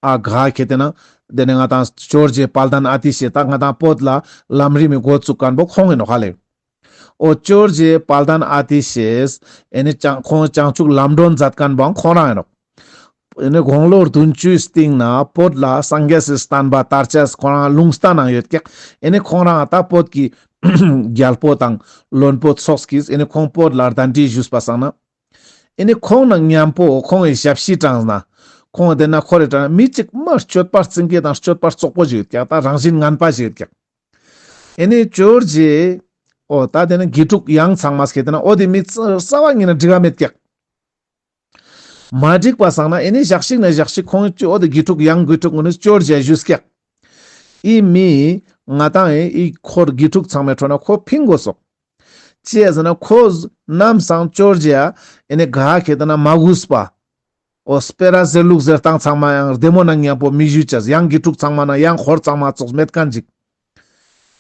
ཨ་ག་ཁེ་ཏེ་ན་དེ་ནི་ང་ཏང་ཇོར་ཇི་དཔལ་ལྡན་ཨ་ཏི་ཤེ་ད་ང་ཏང་བོད་ལ་ལམ་རིམ་མི་འགོ་བཙུགས་མཁན་པོ་ཁོང་ཡིན་ནོག་ཧ་ལེ། འོ་ཇོར་ཇི་དཔལ་ལྡན་ཨ་ཏི་ཤེས་ཨེ་ནི་ཅང་ཁོང་བྱང་ཆུབ་ལམ་སྒྲོན་མཛད་མཁན་པོའང་ཁོང་རང་ཡིན་ནོག། ཨེ་ནི་དགུང་ལོ་བདུན་ཅུའི་སྟེང་ན་བོད་ལ་སངས་རྒྱས་སི་བསྟན་པ་དར་ཆེས་ཁོང་རང་ལུང་བསྟན་ནང་ཡོད་ཀྱག། ཨེ་ནི་ཁོང་རང་ད་བོད་ཀྱི་རྒྱལ་པོ་དང་བློན་པོ་ཚོགས་ཀྱིས་ཨེ་ནི་ཁོང་བོད་ལ་གདན་འདྲེན་ཞུས་པ་སང་ན། ཨེ་ནི་ཁོང་ནང་མཉམ་པོ་ཁོང་གི་ཞབས་ཕྱི་དྲངས་ན། ཁོང་དེ་ན་ཁོ་རེ་དྲངས་ན་མི་གཅིག་མ་སྤྱོད་པ་རྩིང་སྐྱེས་དང་སྤྱོད་པ་རྩོག་པོ་ཞིག་ཡོད་ཀྱག་ད་རང་བཞིན་ངན་པ་ཞིག་ཡོད་ཀྱག། ཨེ་ནི་ཇོར་ཇི་འོ་ད་དེ་ན་དགེ་ཕྲུག་ཡང་ཚང་མ་སྐྱེས་དེ་ན་འོ་དེ་མི་རྩ་བ་ཉིད་ན་འགྲིག་ག་མེད་ཀྱག། མ་འགྲིག་པ་སང་ན་ཨེ་ནི་ཞག་ཞིག་ན་ཞག་ཞིག་ཁོང་ཅི་འོ་དེ་དགེ་ཕྲུག་ཡང་དགེ་ཕྲུག་ངོ་ནི་ཇོར་ཇི་ཞུས་ཀྱག། ཨི་མི་ང་ཏང་ཨེ་ཨི་འཁོར་དགེ་ཕྲུག་ཚང་མའི་ཁྲོད་ན་ཁོ་ཕིང་དགོས་སོག། ཅི་ཡ་ཟེར་ན་ཁོ་ནམ་སང་ཇོར་ཇི་ཡ་ཨེ་ནི་ག་ཁེ་ཏེ་ན་མ་གུས་པ། འོ་སྤེ་ར་ཟེར་ལུགས་ཟེར་སྟངས་ཚང་མ་ཡང་རྡེ་མོ་ནང་མཉམ་པོ་མི་ཞུ་ཅས། ཡང་དགེ་ཕྲུག་ཚང་མ་ན་ཡང་འཁོར་ཚང་མ་ཙོགས་མེད་མཁན་ཅིག།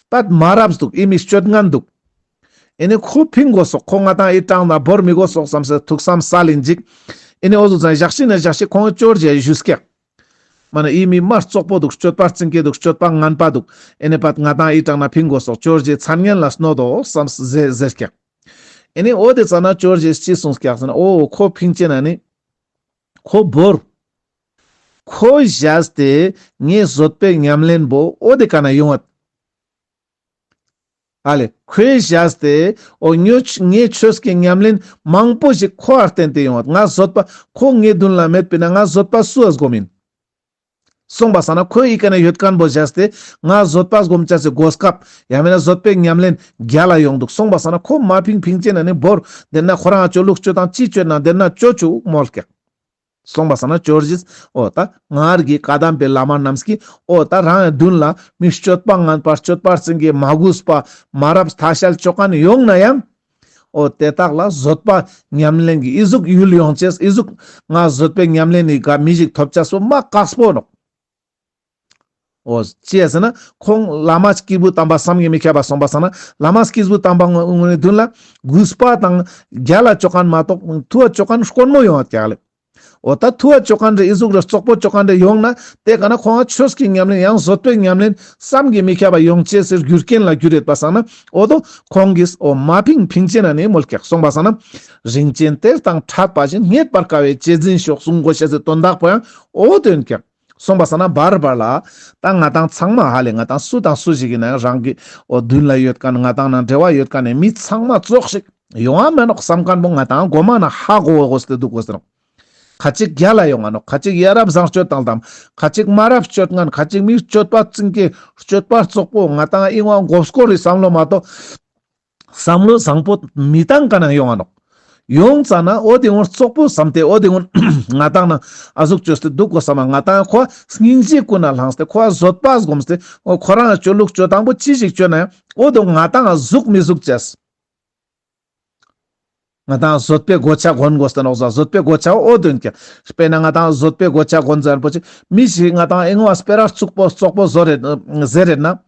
པད་མ་རབས་འདུག། ཨི་མི་སྤྱོད་ངན་འདུག། ཨི་ནི་ཁོ་ཕིང་དགོས་སོག། ཁོ་ང་ཏང་ཨི་དྲང་ན་བོར་མི་དགོས་སོག་བསམ་སེ་ཐུགས་བསམ་སལ་ཡིན་ཅིག། ཨི་ནི་འོ་ཟུག་ཙང་ཞག་ཤིག་ན་ཞག་ཤིག་ཁོང་ཅོར་ཇི་ཞུས་ཀྱག། མ་ན་ཨི་མི་མ་རྩོག་པོ་འདུག། སྤྱོད་པ་རྩིང་ཀེ་འདུག། སྤྱོད་པ་ངན་པ་འདུག། ཨི་ནི་པད་ང་ཏང་ཨི་དྲང་ན་ཕིང་དགོས་སོག། ཅོར་ཇི་མཚན་སྙན་ལ་གནོད་དོ་བསམ་སེ་ཟེར་ཀྱག། ཨི་ནི་འོ་དེ་ཙ་ན་ཅོར་ཇི་ཅི་གསུངས་ཀྱག་ཟེར་ན། འོ་ཁོ་ཕིང་ཅེ་ན་ནི་ཁོ་བོར། ཁོ་བཞག་སྟེ་ངའི་བཟོད་པའི་ཉམས་ལེན་པོ་འོ་དེ་ཀ་ན་ཡོང་བ། ཨ་ལེ། ཁོས་བཞག་སྟེ་འོ་ངའི་ཆོས་ཀྱི་ཉམས་ལེན་མང་པོ་ཞིག་ཁོ་ཨ་བརྟེན་ཏེ་ཡོང་བ། ང་བཟོད་པ་ཁོ་ངའི་མདུན་ལ་མེད་པས་ན་ང་བཟོད་པ་སུ་ཨ་སྒོམ་ཡིན། སོང་པ་སང་ན་ཁོས་ཨི་ཀ་ན་ཡོད་མཁན་པོ་བཞག་སྟེ་ང་བཟོད་པ་སྒོམ་ཅས་སི་གོ་སྐབས་ཡང་མེད་ན་བཟོད་པའི་ཉམས་ལེན་རྒྱལ་ལ་ཡོང་འདུག། སོང་པ་སང་ན་ཁོ་མ་ཕིང་ཕིང་ཅེ་ན་ནི་བོར། དེ་ན་ཁོ་རང་ཅོ་ལུགས་ཅོ་དང་ཅི་ཅོ་ན་དེ་ན་ཅོ་ཅུག་མོལ་ཀྱག། སོང་པ་སང་ན་ཅོར་ཇིས་འོ་ད་སྔར་གྱི་བཀའ་གདམས་པའི་བླ་མ་རྣམས་ཀྱིས་འོ་ད་རང་གི་མདུན་ལ་མི་སྤྱོད་པ་ངན་པ་སྤྱོད་པ་རྩིང་ཀེ་མ་གུས་པ་མ་རབས་ཐ་ཤལ་ཅོ་མཁན་ཡོང་ན་ཡང་འོ་དེ་དག་ལ་བཟོད་པ་ཉམས་ལེན་གྱི་ཨི་ཟུག་ཡུལ་ཡོང་ཅེས། ཨི་ཟུག་ང་བཟོད་པའི་ཉམས་ལེན་ནི་ག་མི་ཞིག་ཐོབ་ཅས་སོ་མ་དཀགས་པོ་ནོག། འོ་ཅི་ཡ་ཟེར་ན་ཁོང་བླ་མ་སྐྱེས་བུ་དམ་པ་བསམ་གྱིས་མི་ཁྱབ་པ། སོང་པ་སང་ན་བླ་མ་སྐྱེས་བུ་དམ་པ་ངོ་ངོ་ནི་མདུན་ལ་གུས་པ་དང་རྒྱལ་ལ་ཅོ་མཁན་མ་གཏོགས་ཐུ་བ་ཅོ་མཁན་དཀོན་མོ་ཡོང་བ་ཀྱག་ལེ། འོ་ད་ཐུ་བ་ཅོ་མཁན་རེ་ཨི་ཟུག་རེ་རྩོག་པོ་ཅོ་མཁན་རེ་ཡོང་ན་དེ་ཀ་ན་ཁོང་ང་ཆོས་ཀྱི་ཉམས་ལེན་ཡང་བཟོད་པའི་ཉམས་ལེན་བསམ་གྱིས་མི་ཁྱབ་པ་ཡོང་ཅེས་སི་རྒྱུ་རྐྱེན་ལ་གྱུར་ཡོད་པ་སང་ན་འོ་དོ་ཁོང་གིས་འོ་མ་ཕིང་ཕིང་ཅེ་ན་ནི་མོལ་ཀྱག། སོང་པ་སང་ན་རིན་ཆེན་གཏེར་དང་འཕྲད་པ་བཞིན་རྙེད་པར་དཀའ་བའི་གཅེས་འཛིན་ཤོག་གསུང་དགོས་ཤེས་སི་དོན་དག་པོ་ཡང་འོ་དོན་ཀྱག། སོང་པ་སང་ན་བར་བར་ལ་ད་ང་ཏང་ཚང་མ་ཧ་ལེ་ང་ཏང་སུ་དང་སུ་ཞིག་ཡིན་ན་ཡང་རང་གི་འོ་མདུན་ལ་ཡོད་མཁན་ང་ཏང་ནང་འབྲེལ་བ་ཡོད་མཁན་ནི་མི་ཚང་མ་ཙོགས་ཤིག་ཡོང་བ་མེད་ནོག་བསམ་མཁན་པོ་ང་ཏང་གོ་མ་ན་ཧ་གོ་གོས་ཏེ་འདུག་གོས་ཏེ་ནོག། ཁ་ཅིག་རྒྱལ་ལ་ཡོང་ང་ནོག། ཁ་ཅིག་ཡ་རབས་བཟང་སྤྱོད་དང་དམ། ཁ་ཅིག་མ་རབས་སྤྱོད་ངན། ཁ་ཅིག་མི་སྤྱོད་པ་རྩིང་ཀེ་སྤྱོད་པ་རྩོག་པོ། ང་ཏང་ཨིན་བ་མགོ་སྐོར་རི་བསམ་བློ་མ་གཏོགས་བསམ་བློ་བཟང་པོ་མི་བཏང་ཀ་ན་ཡོང་ང་ནོག། ཡོང་ཙ་ན་འོ་དེ་ངོ་རྩོག་པོ་བསམ་སྟེ་འོ་དེ་ངོ་ང་ཏང་ན་ཨ་ཟུག་བཅོས་ཏེ་འདུག་གོ་བསམ་ན་ང་ཏང་ཁོ་སྙིང་རྗེ་ཀུན་ནས་བླངས་ཏེ་ཁོ་བཟོད་པ་སྒོམས་ཏེ་འོ་ཁོ་རང་ཅོ་ལུགས་ཅོ་སྟངས་པོ་ཅི་ཞིག་ཅོ་ན་ཡང་འོ་དོ་ང་ཏང་ཟུག་མི་ཟུག་ཅེས། ང་ཏང་བཟོད་པའི་གོ་ཆ་གོན་དགོས་ཏེ་ནོག་ཟ། བཟོད་པའི་གོ་ཆ་འོ་དོན་ཀྱང་། དཔེར་ན་ང་ཏང་བཟོད་པའི་གོ་ཆ་གོན་ཟེར་པོ་ཅིག་མི་ཞིག་ང་ཏང་ཨིན་བ་སྤེ་ར་རྩོག་པོ་རྩོག་པོ་བཟོ་རེད་ཟེར་རེད་ན།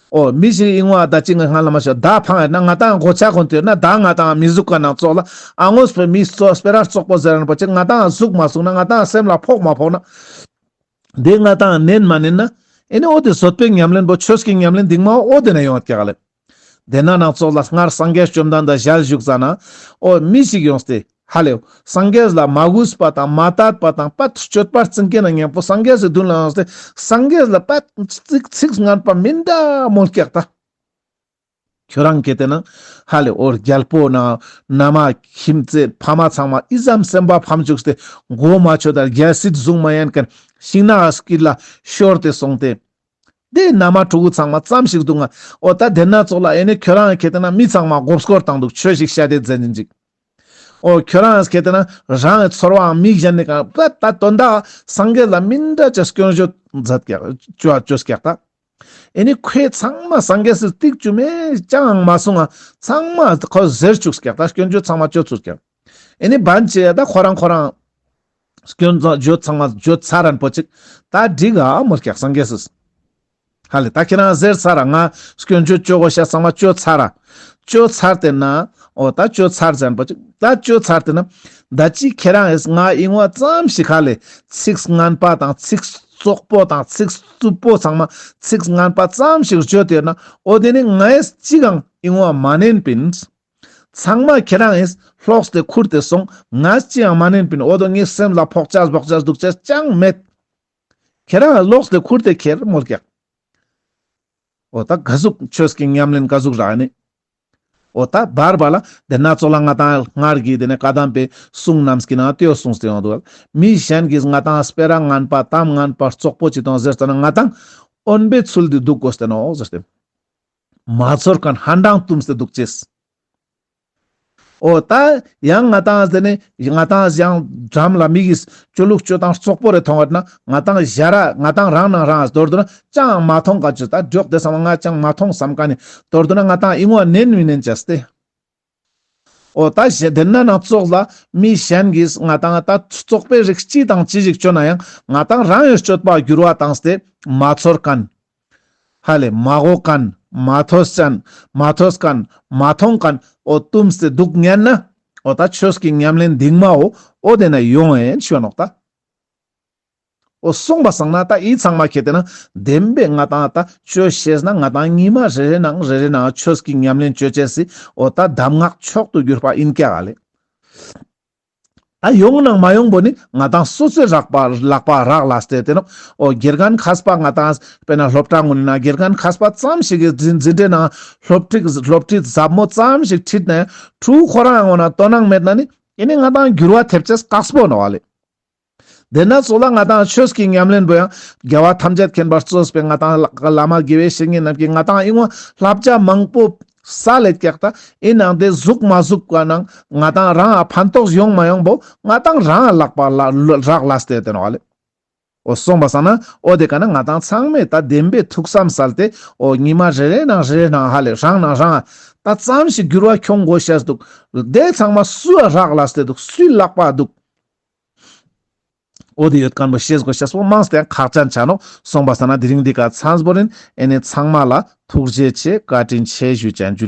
འོ་མི་ཞིག་ཨིན་བ་ད་ཅི་ང་ལ་མ་ཤོད་ད་ཕང་ཡོད་ན་ང་ཏང་གོ་ཆ་གོན་ཏེ་ཡོད་ན་ད་ང་ཏང་མི་ཟུག་ག་ནང་ཙོགས་ལ་ཨ་ངོས་པའི་མི་སྤེ་ར་རྩོག་པོ་ཟེར་རན་པོ་ཅིག་ང་ཏང་ཟུག་མ་ཟུག་ན་ང་ཏང་སེམས་ལ་ཕོག་མ་ཕོག་ན། དེ་ང་ཏང་ནན་མ་ནན་ན་ཨེ་ནི་འོ་དེ་བཟོད་པའི་ཉམས་ལེན་པོ་ཆོས་ཀྱི་ཉམས་ལེན་འདི་མ་འོ་དེ་ན་ཡོང་བ་ཀྱག་ལེ། དེ་ན་ནང་ཙོགས་ལ་སྔར་སངས་རྒྱས་བཅོམ་ལྡན་འདས་ཞལ་བཞུགས་ས་ན་འོ་མི་ཞིག་ཡོངས་ཏེ་ཧ་ལེ་སངས་རྒྱས་ལ་མ་གུས་པ་དང་མ་དད་པ་དང་པད་སྤྱོད་པ་རྩིང་ཀེ་ན་མཉམ་པོ་སངས་རྒྱས་སི་མདུན་ལ་ཡོངས་ཏེ་སངས་རྒྱས་ལ་པད་ཚིག་ཚིག་ངན་པ་མི་འདྲ་མོལ་ཀྱག་ད། ཁྱོད་རང་གལ་ཏེ་ན་ཧ་ལེ་འོ་རྒྱལ་པོ་ན་ན་མ་ཁྱིམ་མཚེས་ཕ་མ་ཚང་མ་ཨི་ཙམ་སེམས་པ་ཕམ་བཅུག་སྟེ་མགོ་མ་ཆོད་ད་རྒྱལ་སྲིད་བཟུང་མ་ཡན་མཁན་ཤིང་ནགས་དཀྱིལ་ལ་ཤོར་ཏེ་སོང་སྟེ། དེ་ན་མ་ཕྲུ་གུ་ཚང་མ་ཙམ་ཞིག་འདུག་ང་། འོ་ད་དེ་ན་ཙོགས་ལ་ཨེ་ནི་ཁྱོད་རང་གལ་ཏེ་ན་མི་ཚང་མ་མགོ་སྐོར་བཏང་འདུག་ཆོས་ཤིག་བཤད་དེ་མཛད་ཉིན་ཅིག། འོ་ཁྱོད་རང་གལ་ཏེ་ན་རང་གི་ཚོར་བའང་མི་གཞན་ནི་གང་པ་ད་དོན་དག་སངས་རྒྱས་ལ་མི་འདྲ་ཅེས་སྐྱོན་བརྗོད་མཛད་ཀྱག་ཅོ་ཅོས་ཀྱག་ད། ཨེ་ནི་ཁོས་ཚང་མ་སངས་རྒྱས་སི་ཏིག་ཅུ་མེ་ཅང་མ་གསུང་ང་ཚང་མ་ཁོ་ཟེར་བཅུག་ཀྱག་ད་སྐྱོན་བརྗོད་ཚང་མ་ཅོ་ཚུགས་ཀྱག། ཨེ་ནི་བན་ཆེ་ད་ཁོ་རང་ཁོ་རང་སྐྱོན་བརྗོད་ཚང་མ་བརྗོད་ཚར་རན་པོ་ཅིག་ད་འགྲིག་ག་མོལ་ཀྱག་སངས་རྒྱས་སི། ཧ་ལེ་ད་ཁྱེད་རང་ཟེར་ཚར་ར་ང་སྐྱོན་བརྗོད་ཅོ་གོ་ཤ་ཚང་མ་ཅོ་ཚར་ར། ཅོ་ཚར་ཏེ་ན་འོ་ད་ཅོ་ཚར་ཟེར་རན་པོ་ཅིག་ད་ཅོ་ཚར་ཏེ་ན་ད་ཅི་ཁྱེད་རང་ཨེས་ང་ཨིན་བ་ཙམ་ཞིག་ཧ་ལེ་ཚིག་ངན་པ་དང་ཚིག་རྩོག་པོ་དང་ཚིག་རྩུབ་པོ་ཚང་མ་ཚིག་ངན་པ་ཙམ་ཞིག་བརྗོད་དེ་ན་འོ་དེ་ནི་ང་ཨེས་ཅི་གང་ཨིན་བ་མ་ནན་པིན། ཚང་མ་ཁྱེད་རང་ཨེས་ལོགས་ཏེ་ཁུར་ཏེ་སོང་། ང་ཅི་ཡང་མ་ནན་པིན། འོ་དོ་ངའི་སེམས་ལ་ཕོག་ཅས་བོག་ཅས་འདུག་ཅས་ཅང་མེད། ཁྱེད་རང་ལོགས་ཏེ་ཁུར་ཏེ་ཁྱེར་མོལ་ཀྱག། འོ་ད་ག་ཟུག་ཆོས་ཀྱི་ཉམས་ལེན་ག་ཟུག་རག་ནི། འོ་ད་བར་བར་ལ་དེ་ན་ཙོགས་ལ་ང་ཏང་སྔར་གྱི་དེ་ནས་བཀའ་གདམས་པའི་གསུང་རྣམས་ཀྱི་ནང་ཏེའོ་གསུངས་ཏེ་ཡོང་འདུག། མི་གཞན་གྱིས་ང་ཏང་སྤེ་ར་ངན་པ་གཏམ་ངན་པ་རྩོག་པོ་ཅི་དང་ཟེར་ཙ་ན་ང་ཏང་དབེན་པའི་ཚུལ་དུ་འདུག་དགོས་ཏེ་ནོག་ཟེར་ཏེ། མ་ཚོར་མཁན་ཧན་ཏང་བཏུམས་ཏེ་འདུག་ཅེས། འོ་ད་ཡང་ང་ཏང་དེ་ནས་ང་ཏང་ཡང་འགྲམ་ལ་མི་གིས་ཅོ་ལུགས་ཅོ་སྟངས་རྩོག་པོ་རེ་མཐོང་བ་ན་ང་ཏང་ཞ་ར་ང་ཏང་རང་ནང་རང་མདོར་བསྡུ་ན་ཅང་མ་མཐོང་ག་ཅོ་ད་འགྲོགས་དེ་སམ་ང་ཅང་མ་མཐོང་སམ་མཁན་ནི་མདོར་བསྡུ་ན་ང་ཏང་ཨིན་བ་ནན་མི་ནན་ཅས་ཏེ། འོ་ད་གཞན་དེ་ན་ནང་ཙོགས་ལ་མི་གཞན་གྱིས་ང་ཏང་ད་ཙོགས་པའི་རིགས་ཅི་དང་ཅི་ཞིག་ཅོ་ན་ཡང་ང་ཏང་རང་ཡང་སྤྱོད་པ་འགྱུར་བ་བཏང་སྟེ་མ་ཚོར་མཁན། ཧ་ལེ་མ་གོ་མཁན། མ་ཐོས་ཅན། མ་ཐོས་མཁན། མ་མཐོང་མཁན། འོ་བཏུམས་ཏེ་འདུག་ཉན་ན། འོ་ད་ཆོས་ཀྱི་ཉམས་ལེན་འདིང་མ་འོ་འོ་དེ་ན་ཡོང་ཨེན་ཞུ་ནོག་ད། འོ་སོང་པ་སང་ན་ད་འི་ཚང་མ་ཁྱེད་དེ་ན་བདེན་པའི་ང་ཏང་ད་ཆོས་ཤེས་ན་ང་ཏང་ཉི་མ་རེ་རེ་ནང་རེ་རེ་ནང་ཆོས་ཀྱི་ཉམས་ལེན་ཅོ་ཅེས་སི་འོ་ད་གདམས་ངག་མཆོག་ཏུ་གྱུར་པ་ཨིན་ཀྱག་ལེ། ད་ཡོང་ནང་མ་ཡོང་པོ་ནི་ང་ཏང་སོ་སོའི་རག་པ་ལག་པ་རག་ལས་ཏེ་དེ་ནོག། འོ་དགེ་རྒན་མཁས་པ་ང་ཏང་དཔེར་ན་སློབ་གྲྭ་ངོ་ནི་ན་དགེ་རྒན་མཁས་པ་ཙམ་ཞིག་གི་འཛིན་འཛིན་གྲྭའི་ནང་སློབ་ཁྲིད་སློབ་ཁྲིད་ཟབ་མོ་ཙམ་ཞིག་ཁྲིད་ནས་ཕྲུ་གུ་ཁོ་རང་ངོ་ན་དོ་སྣང་མེད་ན་ནི་ཨེ་ནི་ང་ཏང་འགྱུར་བ་ཐེབས་ཅེས་དཀགས་པོ་ནོག་ལེ། དེ་ན་ཙོགས་ལ་ང་ཏང་ཆོས་ཀྱི་ཉམས་ལེན་པོ་ཡང་རྒྱལ་བ་ཐམས་ཅད་མཁྱེན་པར་གཙོས་པའི་ང་ཏང་བླ་མ་དགེ་བའི་བཤེས་གཉེན་རྣམས་ཀྱིས་ང་ཏང་ཨིན་བ་བསླབ་བྱ་མང་པོ་སལ་ལེད་ཀྱག་ད་ཨིན་ནང་དེ་ཟུག་མ་ཟུག་ག་ནང་ང་ཏང་རང་ཨ་ཕན་ཐོགས་ཡོང་མ་ཡོང་པོ་ང་ཏང་རང་ཨ་ལག་པ་ལ་རག་ལས་ཏེ་དེ་ནོག་ལེ། འོ་སོང་པ་སང་ན་འོ་དེ་ཀ་ན་ང་ཏང་ཚང་མས་ད་བདེན་པའི་ཐུགས་བསམ་སལ་ཏེ་འོ་ཉི་མ་རེ་རེ་ནང་རེ་རེ་ནང་ཧ་ལེ་རང་ནང་རང་ཨ་ད་ཙམ་ཞིག་འགྱུར་བ་ཁྱོང་དགོས་ཤེས་འདུག། དེ་ཚང་མ་སུ་ཨ་རག་ལས་ཏེ་འདུག། སུའི་ལག་པ་འདུག། འོ་དེ་ཡོད་མཁན་པོ་ཤེས་དགོས་ཤེས་པོ་མང་སྟེ་ཁག་ཅན་ཆ་ནོག། སོང་པ་སང་ན་དེ་རིང་འདི་ཀ་ཚང་བོ་ཨིན། ཨེ་ནི་ཚང་མ་ལ་ཐུགས་རྗེ་ཆེ་བཀའ་དྲིན་ཆེ་ཞུ་ཅན་ཇུ་ལེ།